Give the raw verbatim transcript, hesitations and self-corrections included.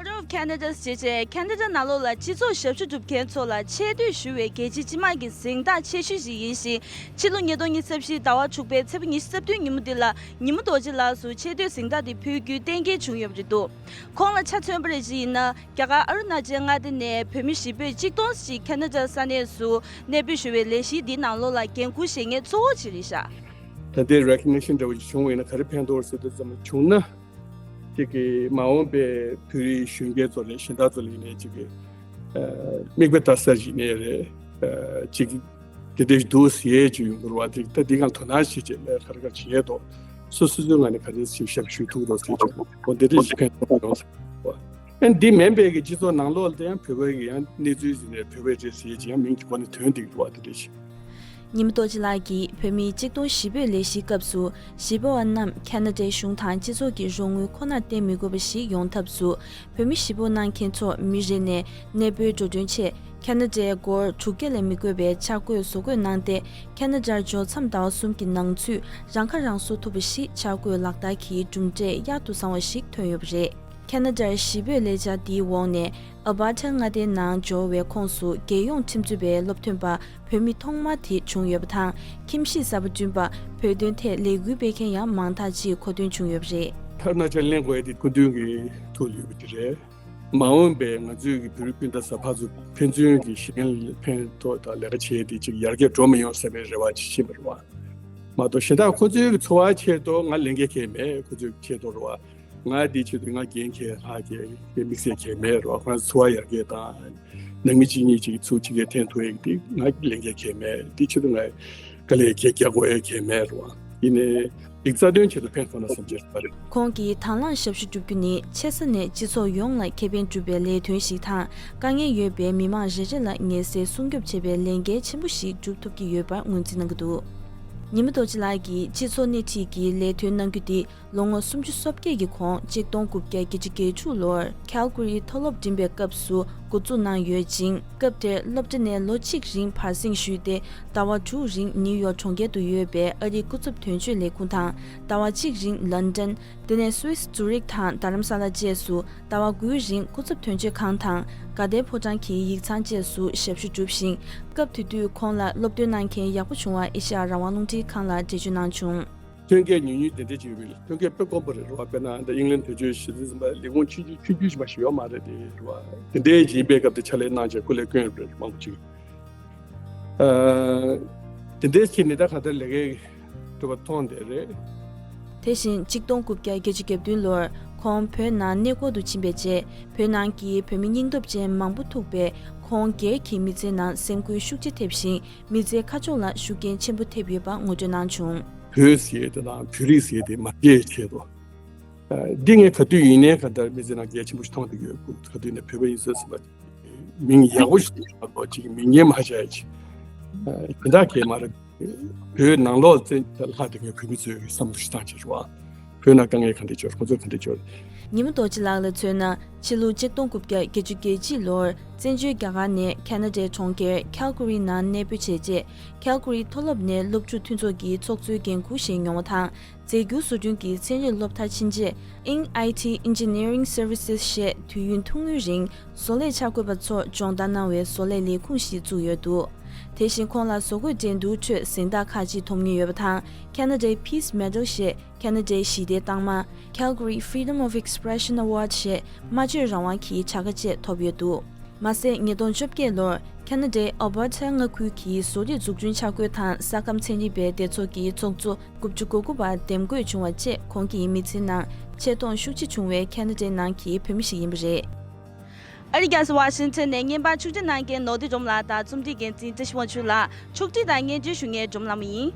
Order of Canada ཞེས་བྱས་ཁ་ན་ཌ་ནང་ལོགས་ལ་སྤྱི་ཚོགས་ཞབས་ཞུ་སྒྲུབ་མཁན་ཚོ་ལ་ཆེ་བསྟོད་ཞུ་བའི་རྒྱལ་སྤྱིའི་སྤྱི་དམངས་ཀྱི་གཟེངས་རྟགས་ཆེ་ཤོས་ཤིག་ཡིན་ཞིང་། ཕྱི་ལོ་ཉིས་སྟོང་ཉི་ཤུ་རྩ་བཞི་ཟླ་བ་དྲུག་པའི་ཚེས་པ་ཉི་ཤུ་རྩ་བདུན་ཉིན་མོ་འདི་ལ་ཉི་མ་རྡོ་རྗེ་ལགས་སུ་ཆེ་བསྟོད་གཟེངས་རྟགས་འདི་ཕུལ་རྒྱུའི་གཏན་འཁེལ་བྱུང་ཡོད་པ་རེད་འདུག་ཁོང་ལ་ཆ་མཚོན་པ་རེད་ཅེས་ཡིན་ན། རྒྱ་གར་ཨ་རུ་ན་ཅལ་མངའ་སྡེ་ནས་བོད་མི་བཞི་པོས་གཅིག་སྟོང་ཞིག་ཁ་ན་ཌ་ས་གནས་སུ་གནས་སྤོས་ཞུ་བའི་ལས་གཞི་འདིའི་ནང་ལོགས་ལ་འགན་འཁུར་བཞེས་མཁན་གཙོ་བོ་ཅིག་རེད་ཤག་ད་ལྟའི་recognition འདྲ་བོ་ཞིག་བྱུང་བ་ཡིན་ན་ག་རེ་ཕན་ཐོགས་ཟེར་དུས་ཙམ་ལ་བྱུང་ན། དེ་གི་མ་འོངས་པའི་བོད་རིགས་གཞོན་སྐྱེས་ཚོ་རེད། གཞན་དག་ཚོ་ལ་ཡིན་ནའི་ཅིག་གི་ཨ་མིག་དཔེ་ལྟ་ས་ཞིག་ནས་རེད། ཨ་ཅིག་དེ་འདྲ་ཞིག་འདུག་ཟེར་ཅིག་ཡོང་གི་རེད་བ། དེ་ད་འདི་གང་དོ་སྣང་བྱེད་ཅིག་ལས་ཁ་ར་ཁ་ར་བྱེད་ཡས་དོ། སོ་སོ་སོའི་ངང་ནས་ག་འདྲ་ཞིག་ཞབས་ཞུ་ཐུབ་དོ་ཟེར་ཅིག་འོ་འདི་འདྲ་ཞིག་ཕན་ཐོགས་ཡོང་ས་རེད་བ། ཨ་འདི་མིན་པའི་གི་སྤྱི་ཚོགས་ནང་ལོགས་ལ་དེ་ཡང་བོད་པའི་གི་ཡང་གནས་ཚུལ་ཟེར་ནས་བོད་པའི་རེད་ཟེར་ཅིག་ཡང་མིང་གི་སྒོ་ནས་ཐོན་བསྡད་ཀྱི་འདུག་བ། དེ་འདྲ་ཞིག་ཉི་མ་རྡོ་རྗེ་ལགས་ཀྱིས་བོད་མིའི་གཅིག་སྟོང་བཞི་པོའི་ལས་གཞིའི་སྐབས་སུ་བཞི་པ་བ་རྣམས་ཁ་ན་ཌའི་གཞུང་དང་སྤྱི་ཚོགས་ཀྱི་རོགས་དངུལ་ཁོ་ནར་བརྟེན་མི་དགོས་པ་ཞིག་ཡོང་ཐབས་སུ་བོད་མི་གཞིས་སྤོ་གནང་མཁན་ཚོ་མི་རེ་ནས་གནས་སྤོའི་འགྲོ་གྲོན་ཆེད་ཁ་ན་ཌའི་སྒོར་དྲུག་བརྒྱ་ལས་མི་དགོས་པའི་འཆར་འགོད་བཟོ་འགོད་གནང་སྟེ། ཁ་ན་ཌར་འབྱོར་མཚམས་ཟླ་བ་གསུམ་གྱི་ནང་ཚུད་རང་ཁ་རང་གསོ་ཐུབ་པ་ཞིག་འཆར་འགོད་ལག་བསྟར་གྱི་གྲུབ་འབྲས་གཡར་དུ་བཟང་བ་ཞིག་ཐོན་ཡོད་པ་རེད། ཁ་ན་ཌར་གཞིས་སྤོས་ལས་འཆར་འདིའི་འོག་ནས་ཨལ་བྷར་ཊ་མངའ་སྡེའི་ནང་འབྱོར་བའི་ཁོངས་སུ་རྒྱལ་ཡོངས་ཁྲིམས་རྩོད་པའི་སློབ་ཐོན་པ་བོད་མི་ཐོག་མ་དེ་བྱུང་ཡོད་པ་དང་། ཁྱིམ་གཞིས་གསར་པ་བསྐྲུན་པར་བོད་དོན་ཐད་ལས་འགུལ་སྤེལ་མཁན་ཡང་མང་དག་ཅིག་མཁོ་འདོན་བྱུང་ཡོད་པ་རེད། ཐ་ན་ཅག་གླེང་དགོས་ཡ་དེ་སྐུ་མདུན་གྱི་ཐུགས་ལ་ཡོད་པ་དེ་རེད། མ་འོངས་པའི་ང་ཚོའི་གི་བོད་རིགས་སྤུན་ཟླ་གསར་པ་ཚོ་ཕན་ཚུན་གྱི་གཞན་ལ་ཕན་ཐོགས་དང་ལས་ཀ་བྱས་ཏེ་ཅིག་ཡར་རྒྱས་འགྲོ་མི་ཡོང་ཟེར་བའི་རེ་བ་ཅིག་བྱེད་པ་རེད་བ། མ་གཏོགས་གཞན་དག་ཁོ་ཚོའི་གི་འཚོ་བ་ཆེད་དུ་ང་ལས་འགན་གང་ཡང་མེད། ཁོ་ཚོའི་ཆེད་དུ་རེད་བ། ང་འདི་ཆེད་དུ་ང་འགན་གང་ཡང་ལྷག་གི་དམིགས་བསལ་གང་ཡང་མེད་རེད་བ། ཁོ་རང་ཚོ་འཚོ་བ་ཡར་རྒྱས་དང་ནང་མི་གཅིག་གཉིས་ཅིག་ཚུར་ཕྱི་རྒྱལ་འཐེན་ཐུབ་ཡག་དེ་ང་ལས་འགན་གང་ཡང་མེད། དེ་ཆེད་དུ་ང་དཀའ་ལས་གང་ཡང་རྒྱག་དགོས་ཡག་གང་ཡང་མེད་རེད་བ། ཡིན་ནའི་རིག་རྩལ་དོན་ཆེད་དུ་ཕན་ཐོགས་ན་བསམ་གྱི་རེད་བ། ཁོང་གིས་དང་བླངས་ཞབས་ཞུ་བསྒྲུབ་རྒྱུ་ནི་ཆེ་ས་ནས་སྤྱི་ཚོགས་ཡོངས་ལ་ཁེ་ཕན་སྒྲུབ་པའི་ལས་དོན་ཞིག་དང་། དཀའ་ངལ་ཡོད་པའི་མི་མང་རེ་རེ་ལ་ངལ་སེལ་སྲུང་སྐྱོབ་བྱེད་པའི་ལས་འགན་ཆེན་པོ་ཞིག་སྒྲུབ་ཐུབ་ཀྱི་ཡོད་པར་ངོས་འཛིན་གནང་གི་འདུག་ཉི་མ་རྡོ་རྗེ་ལགས་ཀྱིས་སྤྱི་ཚོགས་སྣེ་ཁྲིད་ཀྱི་ལས་དོན་གནང་རྒྱུ་དེ་ལོ་ངོ་སུམ་ཅུ་སོ་བརྒྱད་ཀྱི་གོང་གཅིག་སྟོང་དགུ་བརྒྱ་བརྒྱད་ཅུ་གྱ་དྲུག་ལོར་ཁལ་ཀུ་རིའི་མཐོ་སློབ་འགྲིམ་པའི་སྐབས་སུ་འགོ་འཛུགས་གནང་ཡོད་ཅིང་། སྐབས་དེར་སློབ་གྲྭ་ནས་ལོ་གཅིག་རིང་བར་གསེང་ཞུས་ཏེ། ཟླ་བ་དྲུག་རིང་ནིའུ་ཡོག་གྲོང་ཁྱེར་དུ་ཡོད་པའི་ཨ་རིའི་སྐུ་ཚབ་དོན་གཅོད་ལས་ཁུངས་དང་། ཟླ་བ་གཅིག་རིང་ལན་ཀྲན། དེ་ནས་སུད་སི་ཛུ་རིག་དང་རྡ་རམ་ས་ལ་བཅས་སུ་ཟླ་བ་དགུའི་རིང་སྐུ་ཚབ་དོན་གཅོད་ཁང་དང་དགའ་ལྡན་ཕོ་བྲང་གི་ཡིག་ཚང་བཅས་སུ་ཞབས་ཞུ་བསྒྲུབས་ཤིང་། སྐབས་དེ་དུས་ཁོང་ལ་སློབ་སྟོན་གནང་མཁན་ཡག་པོ་བྱུང་བར་ཨེ་ཤ་ཡ་རང་དབང་རླུང་འཕྲིན་ཁང་ལ་འགྲེལ་བརྗོད་གནང་བྱུང་། ཐོན་སྐྱེད་ཉུང་ཉུང་དེ་འདྲ་ཅིག་ཡོད་པས་ཐོན་སྐྱེད་དཔེ་དཀོན་པོ་རེད་རེད་བ། དཔེར་ན་ད་ཨིང་ལན་བོད་ཆོས་ཞེ་ཚིག་ཟིན་པ་ལས་ཁུངས་ཆུང་ཆུང་ཆུང་ཆུང་ཞིག་མ་ཞིག་ཡོད་མ་རེད་དེ་རེད་བ། དེ་འདྲའི་ཡིན་པའི་སྐབས་དེ་ཕྱག་ལས་གནང་བྱས་སྐུ་ལས་བསྐྱོན་ཡོད་རེད་མང་པོ་ཅིག་ཨ། དེ་འདྲའི་ཕྱིར་ནི་ད་ག་ད་ལས་ཀའི་གྲུབ་པ་མཐོང་བསྡད་རེད། དེ་བཞིན་གཅིག་སྟོང་དགུ་བརྒྱ་བརྒྱད་ཅུ་གྱ་བདུན་ལོར་ཁོང་བོད་ནང་གནས་སྐོར་དུ་ཕྱིན་པའི་རྗེས། བོད་ནང་གི་བོད་མི་སྙིང་སྟོབས་ཅན་མང་པོ་ཐུག་པས། ཁོང་སྒེར་གྱི་མི་ཚེའི་ནང་སེམས་འགུལ་ཤུགས་ཆེ་ཐེབས་ཤིང་། མི་ཚེའི་ཁ་ཕྱོགས་ལ་ཤུགས་རྐྱེན་ཆེན་པོ་ཐེབས་ཡོད་པ་ངོ་སྤྲོད་གནང་བྱུང་། བོད་ཟེར་དེ་དང་བོད་རིགས་ཟེར་དེ་མ་སྐྱེས་ཆེད་དུ། ཨ། འདི་ངས་ག་དུས་ཡིན་ནའི་ག་ད་མི་ཚེ་ནང་གལ་ཆེན་པོ་ཞིག་མཐོང་བསྡད་ཡོད། ག་དུས་ནས་བོད་པ་ཡིན་ཟེར་ཟེར་བ། མིང་ཡག་པོ་ཞིག་ཐོགས་ཅིག་མིང་ཉན་མ་བྱ་ཅིག་དེ་འདྲ་གས་མ་རེད། བོད་ནང་ལོགས་བཙན་ལྷག་དེ་ངས་བོད་མི་ཚོའི་བསམ་བློ་ཞིག་བཏང་ཕྱིར་བ། བོད་ནང་དཀའ་ངལ་ག་འདྲ་བྱུང་ཁོ་ཚོས་ག་འདྲ་བྱུང་། ཉི་མ་རྡོ་རྗེ་ལགས་ལ་མཚོན་ན། ཕྱི་ལོ་གཅིག་སྟོང་དགུ་བརྒྱ་བརྒྱད་ཅུ་གྱ་གཅིག་ལོར་བཙན་བྱོལ་རྒྱ་གར་ནས་ཁ་ན་ཌའི་གྲོང་ཁྱེར་ཁལ་ཀུ་རི་ནང་གནས་སྤོས་བྱས་རྗེས། ཁལ་ཀུ་རི་མཐོ་སློབ་ནས་སློབ་ཕྲུག་མཐུན་ཚོགས་ཀྱི་ཚོགས་གཙོའི་འགན་འཁུར་བཞེས་མྱོང་བ་དང་། རྫས་འགྱུར་བཟོ་སྐྲུན་གྱི་ཚན་རིག་སློབ་མཐར་ཕྱིན་རྗེས། Ing I T Engineering Services ཞེས་དུས་ཡུན་ཐུང་ངུའི་རིང་བཟོ་ལས་འཆར་འགོད་པ་ཚོར་སྦྱོང་བརྡར་གནང་བའི་བཟོ་ལས་ལས་ཁུངས་ཤིག་བཙུགས་ཡོད་འདུག་དེ་བཞིན་ཁོང་ལ་བཟོ་བཀོད་འགྲན་བསྡུར་ཁྲོད་གཟེངས་རྟགས་ཁག་ཅིག་ཐོབ་མྱོང་ཡོད་པ་དང་། Canada Peace Medal ཞེས་ཁ་ན་ཌའི་ཞི་བདེའི་རྟགས་མ། Calgary Freedom of Expression Award ཞེས་སྨྲ་བརྗོད་རང་དབང་གི་བྱ་དགའ་བཅས་ཐོབ་ཡོད་འདུག་མ་ཟད། ཉིས་སྟོང་བཅོ་བརྒྱད་ལོར་ཁ་ན་ཌའི་ཨལ་བར་ཊ་མངའ་ཁུལ་གྱི་བཟོ་རིག་འཛུགས་སྐྲུན་འཆར་འགོད་དང་ས་ཁམས་ཚན་རིག་པའི་སྡེ་ཚོགས་ཀྱི་ཚོགས་གཙོ་དགུ་བཅུ་གོ་དགུ་པར་འདེམས་བསྐོས་བྱུང་བ་བཅས་ཁོང་གི་མི་ཚེའི་ནང་ཆེ་མཐོང་ཤུགས་ཆེ་བྱུང་བའི་ཁ་ན་ཌའི་ནང་གི་བོད་མི་ཞིག་ཡིན་པ་རེད། ཨ་རི་རྒྱལ་ས་ཝ་ཤིང་ཊོན་ནས་བརྙན་པར་ཕྱོགས་སྒྲིག་གནང་མཁན་ནོར་བུ་སྒྲོལ་མ་ལགས་དང་རྩོམ་སྒྲིག་འགན་འཛིན་བཀྲ་ཤིས་དབང་ཕྱུག་ལགས། ཕྱོགས་སྒྲིག་དང་སྙན་སྒྲོན་ཞུ་མཁན་སྒྲོལ་མ་ལྷ་མོ་ཡིན།